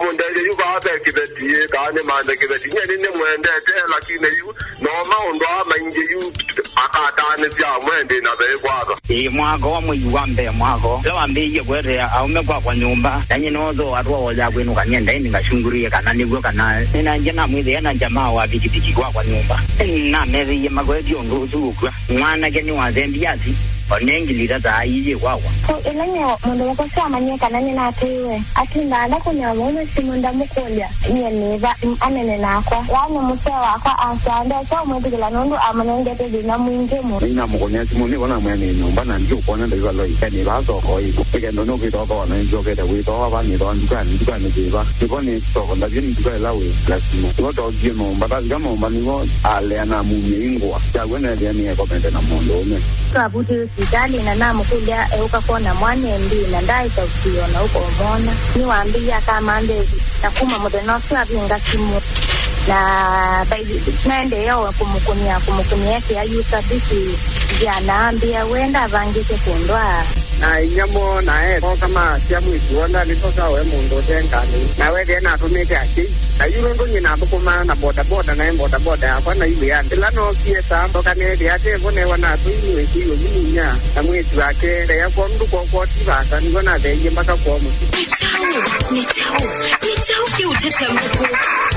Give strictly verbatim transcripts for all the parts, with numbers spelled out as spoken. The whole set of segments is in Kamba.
Mũndethye yu vaa ve kĩveti, ĩ, kana nĩmanthe kĩveti. Nyie nĩnĩmwendete, lakini yu no maũndũ aa maingĩ yu akataanĩsya amwe ndĩ na veĩ kwatha. Ĩĩ, mwaka wa mwei wa mbee mwaka ũla wambĩĩie kũetea aũme kwakwa nyũmba, na nyie noothooa twaoya kwĩnũka nyie ndaĩ nĩngasyungũlĩe kana nĩw'o kana nĩnaendie namwĩthĩa na jamaa wa vikiviki kwakwa nyũmba. Namethĩie makoetye ũndũ ũsu ũkw'a. Mwanake nĩwathembie athi, o ne ngilita ta ailyĩ kwakwa. So, ĩla nyie mũndũ mũka ũsu amanyie kana nĩnatwĩĩwe, atindaa ndakũnĩa mũũme simũ ndamũkũlya nyie nĩva, m-, anene nakwa. Yaani mũsee wakwa asyaa ndesa ũmwĩtĩkĩla nũndũ amũnengete thĩna mwingĩ mũno. Nĩnamũkũnĩa simũ, nĩvo namwĩa nĩ nyũmba na ndiũkwona ndaivaloi. Nĩ vaa soko ĩ. Nĩ kenda nũkwĩtoka ona nĩnzokete kwĩtoa va nĩtoa ndukanĩ, ndukanĩ kĩva. Nĩvo nĩ soko, ndavye nĩ nduka ĩla wĩ. Lasima. Nĩvo tookie nyũmba, tavika nyũmba nĩvo alea namumie ingũa. Kyaw'o neethĩa nĩekomete na mũndũũme. Twavutĩwe sivitalĩ na namũkũlya eũka kwona mwana ĩndĩ na ndaaĩsa ũsio na ũkomwona. Nĩwambĩie akamanthe na kuma mũthenya ũsu avinga simũ. Na by the- naendeea o kũmũkũnĩa, kũmũkũnĩa ekĩa yu service nzĩa na ambĩa we ndavangĩte kũndwaa. Na inyia moo na e moka maasya mwĩĩtu woo ndanĩtosa we mũndũ ũte ngalĩ. Na wethĩa natũmĩte asyai. Na yu nũndũ nyie nathũkũmaa na bodaboda, naĩ bodaboda yakwa na iwĩa nthĩ. Ĩla nookie saa mboka neethĩa ate vo newa natũi nĩwĩkĩiwe mũninya na mwĩĩtu wake ndaĩa kwoo nũndũ kwoo kwoo ti vaasa, nĩw'o natheeie mbaka kwoo mũsyĩ. Nĩ kyaũ? Nĩ kyaũ? Nĩ kyaũ kĩũtetya ngũkũ?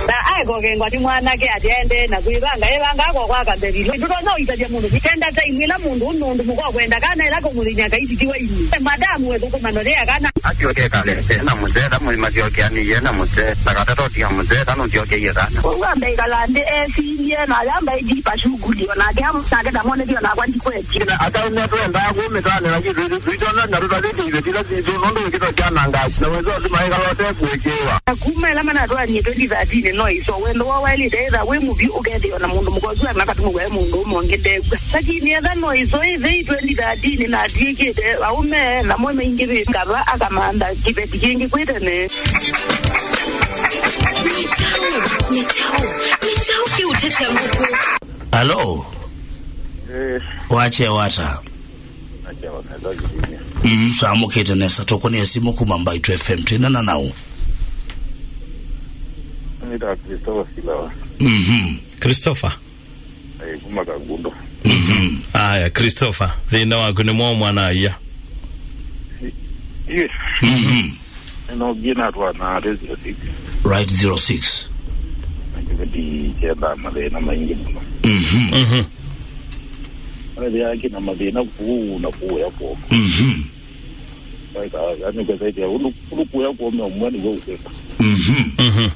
Na aekokengwa nĩ mwanake ati aendee na kwĩvanga, evangaa kwa kwaka mbevilo. Ndũtonya ũitavya mũndũ. Kenda time ĩla mũndũ ũndũ mũndũ mũka ũkwenda kana ĩla kũmũthĩny'a kaititiwa ini. Madamu wethũkũma nothea kana. Asyoke kale, ena mũthe, ta mũima syokeanĩie na mũthe, na katata ũtia mũthe, ta nũsyokeie kana. Ũu ambe ĩkala nthĩ esilye, na ayamba ĩjipa shughuli, o nake am-, nake ndamwonethie, o nakwa ndikwetye. Ĩna ataũme twendaa kũmĩtanĩla kĩndũ ĩsu, tũitona na tũtavĩte iveti ila sitũ, nũndũ wĩkĩto kyanangaa, na wĩthwa tũmaĩkala ũte kũĩkĩĩwa. Na kuma ĩla manatwaanie twenty thirteen no ĩso, wendo woo waĩlĩte ĩtha wĩ mũvyũ, ũkethĩwa na mũndũ mũka ũsu anakatuma mũka e mũndũ ũmwe ũngĩ ndekw'a. Lakini etha no ĩso ĩthei twenty thirteen na atw'ĩkĩte aũme namo maingĩvĩte kava akamantha kĩveti kĩngĩ kwĩ tene. Nĩ kyaũ? Nĩ kyaũ? Nĩ kyaũ kĩũtetya ngũkũ? Alo? Eh. Wakya ata? Nakya nesa kivinya. Mm, samũkĩte nesa, tũkũnĩa simũ kuma Mbaitu F M, twĩnena naũ? Nĩta Christopher Silawa. Mhm. Christopher? Eh, kuma Kangundo. Mhm. Aya, Christopher, thĩna waku nĩ mwaũ mwana-a-ia? Yes. Mhm. Nĩnookie natwaa na Right zero six. Na kĩveti kyendaa mathĩna maingĩ mũno. Mhm. Mhm. Wethĩaa kĩna mathĩna kũu na kũũya kwoo. Mhm. Waika, yani, ũkethĩa ũndũ, ũndũ kũũya kwoo me ũmwe nĩw'o ũkwĩka. Mhm. Mhm.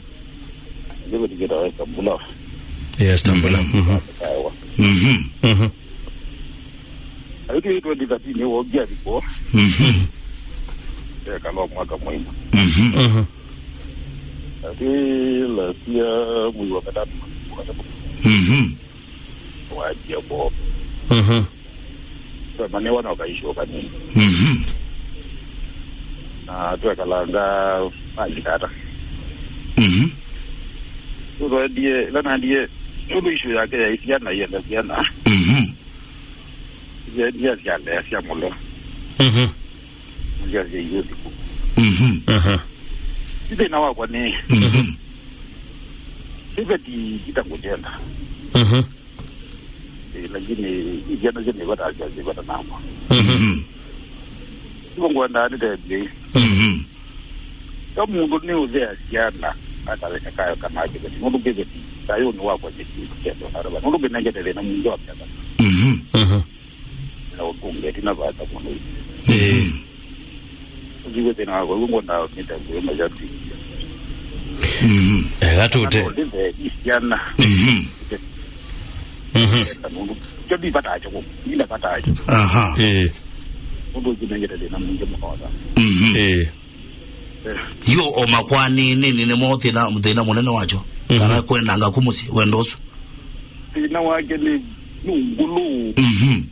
Ndio tikita weka mbula. Yes, tambula. Mhm. Mhm. Kaewa. Mhm. Mhm. Ayo twenty thirteen wogia thiko. Mhm. Ekala mwaka mũima. Mhm. Mhm. Ati last year mwezi wa katatu. Mhm. Wajia bo. Mhm. Twemaniwa na ũkaisyo kanini. Mhm. Na twekalanga mali tata. Mhm. Tũtwaendie, ĩla naendie, nũndũ issue yake ya isyana, ienda syana. Mhm. Iendie syalea sya mũlo. Mhm. Ndia sya iyo thikũ. Mhm. Aha. Ithĩna wakwa nĩ. Mhm. Iveti itangũjenda. Mhm. Eh, lakini isyana sya nĩvata sya sĩvata nakwa. Mhm. Ivo ngwendaa nĩtethie. Mhm. Ka mũndũ nĩ ũthea syana, akaveka kayo kana kĩveti. Mũndũ kĩveti, thayũnĩ wakwa kĩveti kĩndũ arava. Mũndũ kĩnengete thĩna mũingĩ wa kĩveti. Mhm. Mhm. Na ũtũngeti na vata mũno. Eh. Ũthiwe thĩna wakwa, ũguo ngona mĩtambo ya mashabiki. Mhm. Ega tũte. Ndĩve isyana. Mhm. Mhm. Kanundu. Kyo ndivatacho, ndivatacho. Aha. Eh. Ũndũ ũkinengete thĩna mũingĩ mũno. Mhm. Eh. Yo, o makwanĩ nĩ, nĩ, nĩmo thĩna, thĩna mũnene wacho. Mhm. Kana kwendanga kũ mũsyĩ, wendo ũsu. Thĩna wake nĩ, nĩ ngũlũ. Mhm.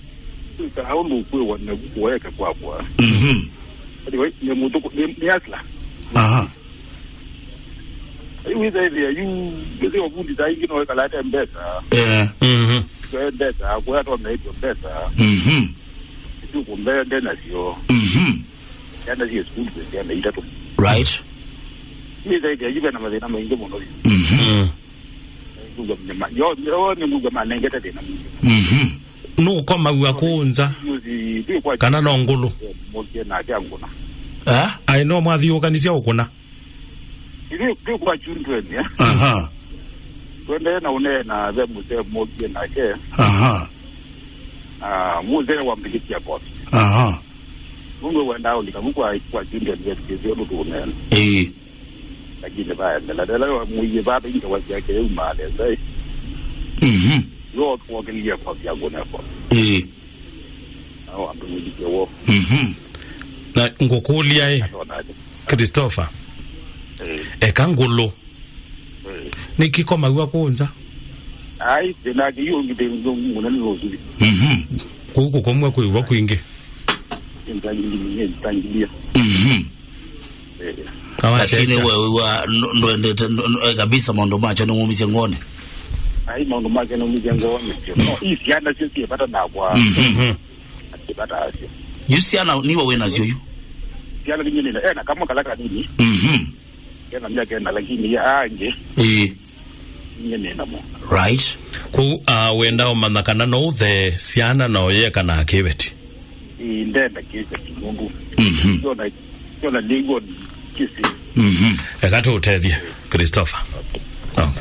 Kaa ũndũ ũkwĩwa na kuoeka kwakwa. Mhm. Anyway, nĩ mũndũ kũ-, nĩ, nĩ hustler. Aha. Rĩu wĩthaĩthĩa yu, nĩsĩ ovundi saa ingĩ no ĩkalate mbesa. Eh. Mhm. Kwe mbesa, kwe atwa meitio mbesa. Mhm. Ndio kumbe nde nasyo. Mhm. Yana zie school kwendea na itatu. Right. Nĩ zaidi ya yu vena mathĩna maingĩ mũno yu. Mhm. Mm. Ngugwa mnyama. Yo, yo nĩ ngugwa manengete thĩna mũingĩ. Mhm. Nũkomaw'a kũũ nza? Yuzi, ndiũkwa. Kana no ngũlũ? Mũkie nake angũna. Eh? Ai, no mwathiũkanisya ũkũna? Ithuĩ twĩ kwa children, eh? Aha. Twendee na ũneena ve mũsee mũkie nake. Aha. Ah, mũsee wambĩkĩsya kosi. Aha. Nũndũ wendaa ũlika vu kwa, kwa children, yes, yes, ũndũ tũũneena. Ĩĩ. Lakini vaendela. Ndela wa mũiye vata inge wasia ke uma lesa. Mhm. Yo tuokelia kwa vya ngone kwa. Ĩĩ. Nao andũ mũthike wo. Mhm. Na ngũkũlya ĩ, Atona aje. Christopher. Eh. Eka ngũlũ. Eh. Nĩ kĩkomaw'a kũnza? Ai, thĩna kĩu ngite mũnene nũsili. Mhm. Kũu kũkomwa kwĩw'a kwingĩ. Ntangilia, ntangilia. Mhm. Eh. Awa lakini seta. Wewe wa ndo- ndwendete ndo- ndo- eh, kabisa maũndũ macho nĩmumisye ngone. Ai, maũndũ make nũmithya ngoo nĩsyo. No, ii syana syo syĩvata nakwa. Mhm. Syĩvata asyo. Yu syana niwe wĩ nasyo yu? Syana nĩ nyinina. Ena kamwe kala kanini. Mhm. Kena myaka ena, lakini ya angĩ. Ĩĩ. Nyinina mo. Right. Kũu, ah, wenda ũmanya kana no ũthee syana na ũyeka na kĩveti? Ĩĩ, ndenda kĩveti nũndũ. Mhm. Yona, yona nĩw'o kĩsĩ. Mhm. Eka tũũtethye, Christopher. Oh.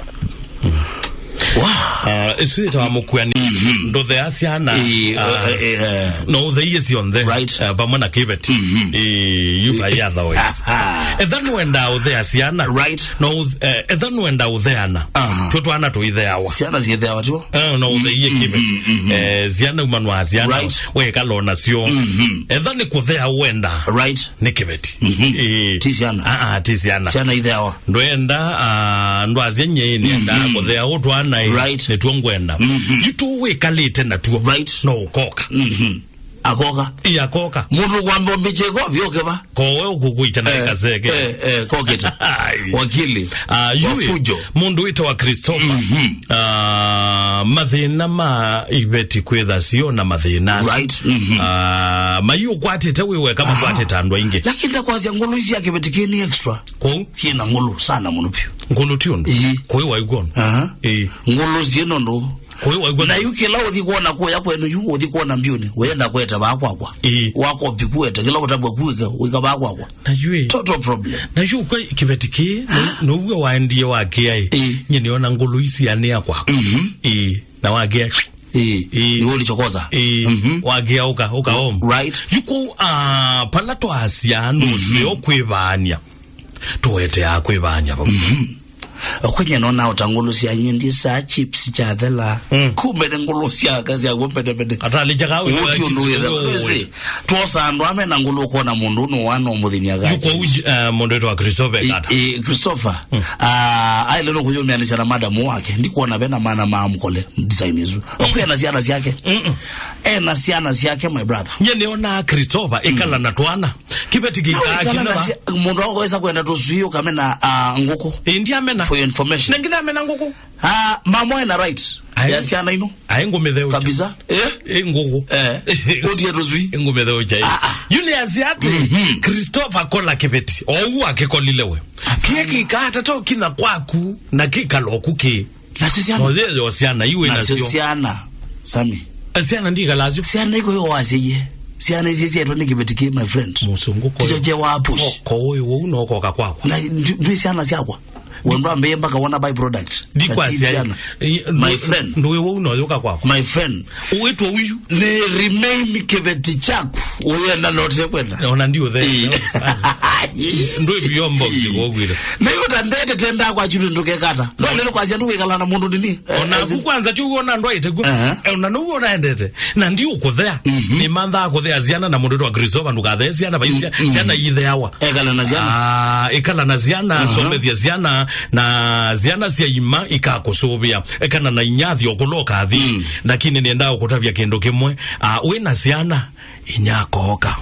Wow. Ah, ĩsu yĩtawa mũkuani. Mhm. Ndũthea syana. Ĩĩ, ah, eh, eh, eh. No ũtheie syonthe. Right. Ah, vamwe na kĩveti. Mhm. Ĩĩ, you are otherwise. Aha. Etha nĩwenda ũthea syana. Right. No ũth- eh, etha nĩwenda ũtheana. Aha. Tũ twana tũitheawa. Syana syĩtheawa tiwo? Eh, no ũtheie kĩveti. Mhm, mhm. Eh, syana umanwa syana. Right. Wekala nasyo. Mhm. Etha nĩ kũthea wenda. Right. Nĩ kĩveti. Mhm. Ĩĩ. Ti syana. Ah, ah, ti syana. Syana itheawa. Ndwenda, ah, ndwasya nyie nenda kũthea ũtwana ĩ. Right. Nĩtuo ngwenda. Mhm. Yu tũ wĩkalĩte natuo. Right. No ũkoka. Mhm. Akoka. Ĩ, akoka. Mũndũ kwamba mbiche ko vyo keva. Kowe ũkũkwĩcha na kaseke. Eh, eh, kokete. Ai. Wakili. Ah, yu ĩ, wafujo. Mũndũ wĩtawa Christopher. Mhm. Ah, mathĩna ma iveti kwĩtha sio na mathĩna asu. Right. Mhm. Ah, mai ũkwatĩte wĩ weka makwatĩte andũ aingĩ. Lakini ndakwasya ngũlũ isi ya kĩveti kĩni extra. Kũu? Kĩna ngũlũ sana mũno piũ. Ngũlũ ti ũndũ. Ĩĩ. Kũĩ waigua ũndũ. Aha. Ĩĩ. Ngũlũ syĩ nũndũ. Kũĩ waigua. Na yu kĩla ũthi kuona kũya kwenyu yu, ũthi kuona mbyũnĩ, wenda kwete vaa kwakwa. Ĩĩ. Wakopi kuete, kĩla ũtavwa kuĩke, wĩka vaa kwakwa. Na yu ĩ. Total problem. Na yu kwa kĩveti kĩ, no- now'o waendie wakĩa ĩ. Ĩĩ. Nye nĩona ngũlũ isi anĩa kwakwa. Mhm. Ĩĩ. Na wakĩa. Ĩĩ. Ĩĩ. Nĩ ũlichokoza. Ĩĩ. Mhm. Wakĩa ũka, ũka home. Right. Yu kũu, ah, pala twasya ndũseo kwĩvaania. Tũetea kwĩvaanya vau. Mhm. Ũkwĩnya nona ũta ngũlũ sya nyie ndisaa chips kyathela. Mm. Kumbe nĩ ngũlũ sya ka sya w'o mbedebede. Atalĩkya kaũ. Ũti ũndũ wĩthela. Wĩsĩ, twosa andũ ame na ngũlũ ũkona mũndũ nĩ wana ũmũthĩnia. Yuko uj-, eh, mũndũ wĩtwa Christopher. I- Kata. I- Christopher. Mm. Ah, aile no kũyũmĩanĩsya na madamu wake. Ndikuona vena mana maamũkole design isu. Ũkwĩna syana syake. Mm-mm. Ena syana syake, my brother. Nye nĩona Christopher, mm, ĩkala na twana. Kĩveti kĩkaa kĩna va? Mũndũ akoesa kwenda tũswii ũkamena, ah, ngũkũ. Ĩĩ, ndiamena. For your information. Nengĩ ndamena ngũkũ. Ah, mama ena right. Aĩ. Ya syana ino. Aĩ ngũmĩtheũkya. Kabisa. Eh? Ĩ ngũkũ. Eh. Ũtie tũswii. Ĩ ngũmĩtheũkya ĩ. Ah, ah. Yu nĩ asya atĩ, mhm, Christopher kola kĩveti. Ou akĩkolile we. Hapana. Kĩe kĩkaa tata ũkina kwaku na kĩkala oku kĩ. Nasyo syana. No, yo syana, iwe nasyo nasyo. Syana, Sami. Eh, syana ndikala asyo. Syana iko yo wasye ye. Syana ici sietwa nĩ kĩveti kĩ, my friend. Mũsũngũ ko. Ticho che wa push. Ko, ko ũyũ ũu no koka kwakwa. Na ndu- ndwi syana syakwa. Wendwa mbĩe mpaka wona byproduct. Ndikwasya. Na ti syana. Eh, my friend. Ndũĩ ũu no yoka kwakwa. My friend. Ũwĩtwa ũyu. Nĩ remain kĩveti kyaku. Ũyenda note kwenda. Ona ndi ũthe. Ĩĩ. Ndũĩ beyond box kogwire. Nĩyo ta ndete tenda kwa chulu ndũkekata. No, lelo kwasya ndũ wĩkala na mũndũ nini? Eh, ona as in aku kwanza ti uona ndwaite guo. Aha. Eh, ona nũu ũnaendete. Na ndi ũkũthea. Mhm. Nĩ mantha kũthea syana na mũndũ wĩtwa Christopher ndũkathee syana, vai cia-, mm, mm, syana itheawa. Ekala na syana. Ah, ekala na syana, aha, somethia syana, na syana sya ima ikakũsũvĩa. Ekana na inya thi ũkũla ũkathi. Mm. Lakini nĩenda ũkũtavya kĩndũ kĩmwe. Ah, wĩ na syana, inya akooka.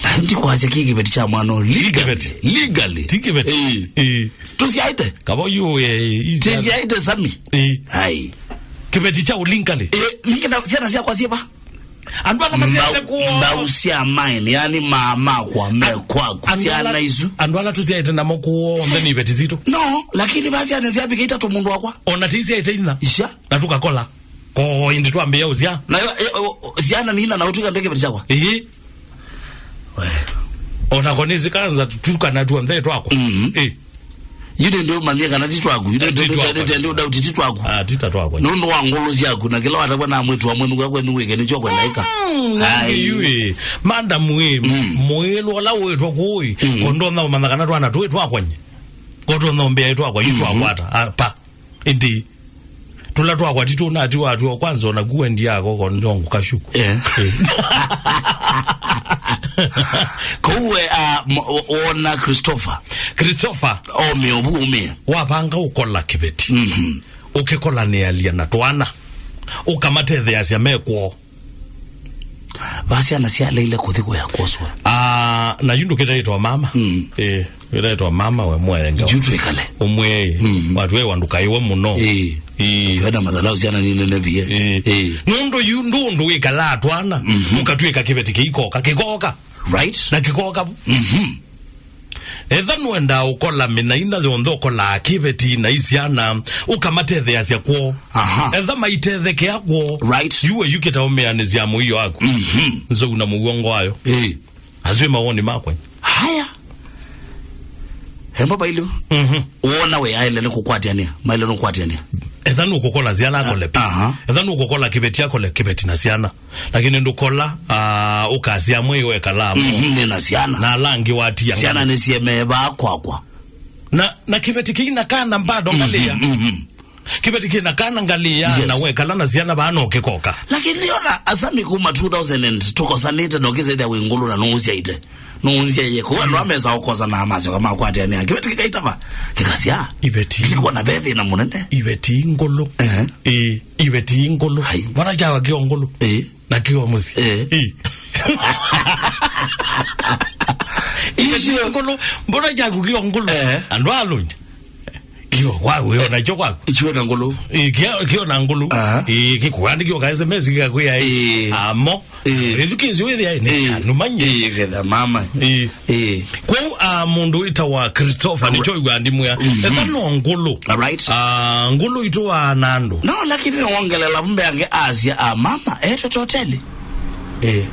Na ndikwasya kĩ kĩveti kya mwana ũyũ. Ti legally. Kĩveti. Legally. Ti kĩveti. Ĩĩ. Ĩĩ. Tũsyaĩte. Kavo yu, eh, ii syana. Tũsyaĩte, Sami. Ĩĩ. Ai. Kĩveti kya ũlingali. Eh, ningĩ na syana syakwa syĩva? Andũ ala masyaĩte mbau, kwoo. Mbau sya mine, yani maa makwa, me kwaku, andũ ala, syana isu. Andũ ala tũsyaĩte namo kwoo, onthe nĩ iveti sitũ. No, lakini va syana syavika itatũ mũndũ wakwa. Ona ti syaĩte inya. Isya. Na tũkakola. Ko indi twambĩĩa ũsya. Na yo, e, o, o, syana nĩ ina na ũtwĩka ndeke kĩveti kyakwa. Ĩĩ. We. Ona ko nĩ sikanza tukana tuonthe twakwa. Mhm. Ĩĩ. Yu nĩ ndũmanyie kana ti twaku. Yu nĩ ndũmanyie kana ti twaku. Ah, ti ta twakwa. Nũndũ wa ngũlũ syaku na kĩla watavwa na mwĩtu wa mwĩnũku akwe nĩwĩke nĩkyo kwendaĩka. Mm, ai. Yu ĩ. Madam ĩ, mm, mwĩlũ ũla wĩtwa kũĩ. Mm. Ko ndũna ũmanya kana twana tũĩ twakwa nye. Ko ndũna ũmbĩa twakwa, yu, mhm, twakwata. Ah, pa. Ĩndĩ. Tũla twakwa ti tũnatiwa tw'o kwanza, ona kuwe ndiako ko ndongu kashuku. Yeah. Eh. Kũu we, ah, mo-, wo-, wona Christopher. Christopher. Omĩe ũvu umĩe. Wavanga ũkola kĩveti. Mhm. Ũkĩkolanĩalya na twana. Ũkamatetheasya me kwoo. Va syana syaleile kũthi kũya kwoswa. Ah, na yu ndũkĩtaĩtwa mama. Mm. Eh, wĩtaĩtwa mama we mwaenga. Yu twĩkale. Ũmwe, mm, watu wewa ndũkaiwe mũno. Eh. Eh. Twenda mathalau syana nĩ nene vie. Eh. Eh. Nũndũ yu ndũ ũndũ wĩkalaa twana, mhm, ũkatwĩka kĩveti kĩikoka, kĩkoka. Right. Na kĩkoka. Mhm. Etha nũendaa ũkola mĩnaina yonthe ũkolaa kĩveti na isyana, ũkamatetheasya kwoo. Aha. Etha maitethekea kwoo. Right. Yu we yukĩta ũmĩanĩsya mũio waku. Mhm. Nzou na mũw'ongo wayo. Eh. Asu nĩ mawoni makwa. Haya. Hemba bailu. Mhm. Wona we aile nĩ kũkwatĩanĩa. Maile nĩ kũkwatĩanĩa. Etha nũkũkola syana akole pi. Aha. Etha nũkũkola kĩveti akole kĩveti na syana. Lakini ndũkola, ah, ũkasya mwĩ wekala mo. Mhm, nĩ na syana. Na ala angĩ watia. Syana nĩ syemee vaa kwakwa. Na, na kĩveti kĩina kana mbado ngalĩa. Mhm, mhm. Kĩveti kĩna kana ngalĩa, yes, na wekala na syana vaa no kĩkoka. Lakini ndiona Asami kuma two thousand and tũkosanĩte no kĩsethĩa wĩ ngũlũ na nũũsyaĩte. Nũũnzyaĩe kũu andũ amesa ũkosa na amasyoka makwatĩanĩa. Kĩveti kĩkaitava. Kĩkasya. Iveti. Kĩtikuwa na vethi na mũnene. Iveti ngũlũ. Ehe. Ĩ, iveti ngũlũ. Hai. Vana kyawa kĩo ngũlũ. Ĩ. Na kĩo mũsyĩ. Eh. Ĩ. Icio ngũlũ, mbona kyaku kĩo ngũlũ? Eh. Andũ alũnye. Kĩo kwaku, kĩo nakyo kwaku. Icio na ngũlũ. Ĩ, kĩo, kĩo na ngũlũ. Aha. Ĩ, kĩkuandĩkĩo ka S M S kĩkakwĩa, ĩ. Ĩ. Amo. Ĩ. Ĩthukĩĩsyo wĩthĩa, ĩ, nĩ, ĩ, numanye. Ĩ, getha mama. Ĩ. Ĩĩ. Kwoou, ah, mũndũ wĩtawa Christopher, nĩkyo wĩw'a ndimwĩa. Mhm. Etha no ngũlũ. All right. Ah, ngũlũ itũaa na andũ. No, lakini nĩwongelela mbe angĩ asya, ah, mama, etwe toteli. Eh.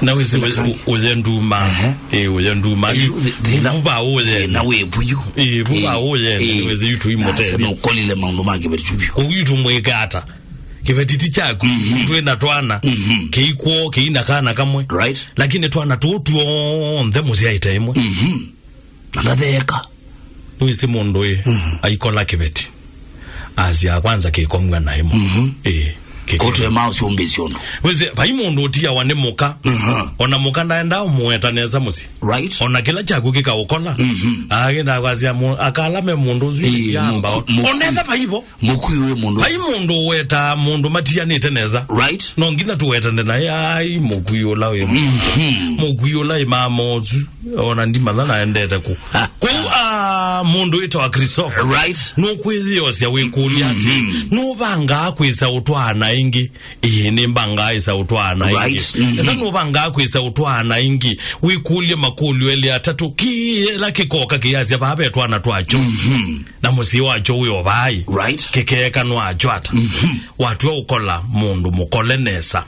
Na wĩsĩ, wĩsĩ, ũ-, ũye nduma. Ehe. Eh, ũye nduma. Eh, thĩ-, thĩna, vuva ũye. Thĩna wĩ vuyu. Eh, vuva, eh, ũye, eh, wĩsĩ yu tũimũtethya. Nũkolile maũndũ ma kĩveti kyũ vyũ. Kwoou yu tũmwĩke ata? Kĩveti ti kyaku, mhm, twĩ na twana, mhm, kĩi kwoo, kĩi na kana kamwe. Right. Lakini twana tũũ tw'onthe mũsyaĩte ĩmwe. Mhm. Na ndatheeka. Nĩwĩsĩ mũndũ ĩ, mhm, aikola kĩveti. Asya kwanza kĩkomw'a na ĩmwe. Mhm. Ĩ, kĩkomw'a. Kũtwe mao syũmbĩsye ũndũ. Wĩsĩ, vai mũndũ ũtiawa nĩ mũka. Mhm. Ona mũka ndaendaa ũmũweta nesa mũsyĩ. Right. Ona kĩla kyaku kĩkaũkola. Mhm. Agenda kwasya mũ-, akala me mũndũ ũsu. Ĩ, ĩtiamba. Mũku-, mũku-, onetha vaivo. Mũkui wĩ mũndũ. Vai mũndũ ũwetaa mũndũ matianĩte nesa. Right. No nginya tũwetane naye, ai, mũkui ũla wĩ. Mhm. Mũkui ũla ĩ mama ũsu, ona ndimatha naendete kũ. Kũu, ah, mũndũ wĩtawa Christopher. Right. Nũkwĩyĩosya wĩkũlya atĩ, mhm, nũvangaa kwĩsa ũtwaana ĩngĩ? Ĩĩ, nĩmbangaa ĩsa ũtwaana ĩngĩ. Right. Mhm. Ethwa nũvangaa kwĩsa ũtwaana ĩngĩ, wĩkũlye makũlyo elĩ atatũ, kĩĩ ĩla kĩkoka kĩyasya vaa ve twana twakyo? Mhm. Na mũsyĩ wakyo wĩ o vaai. Right. Kĩkeeka nwakyata. Mhm. Watw'a ũkola mũndũ mũkole nesa.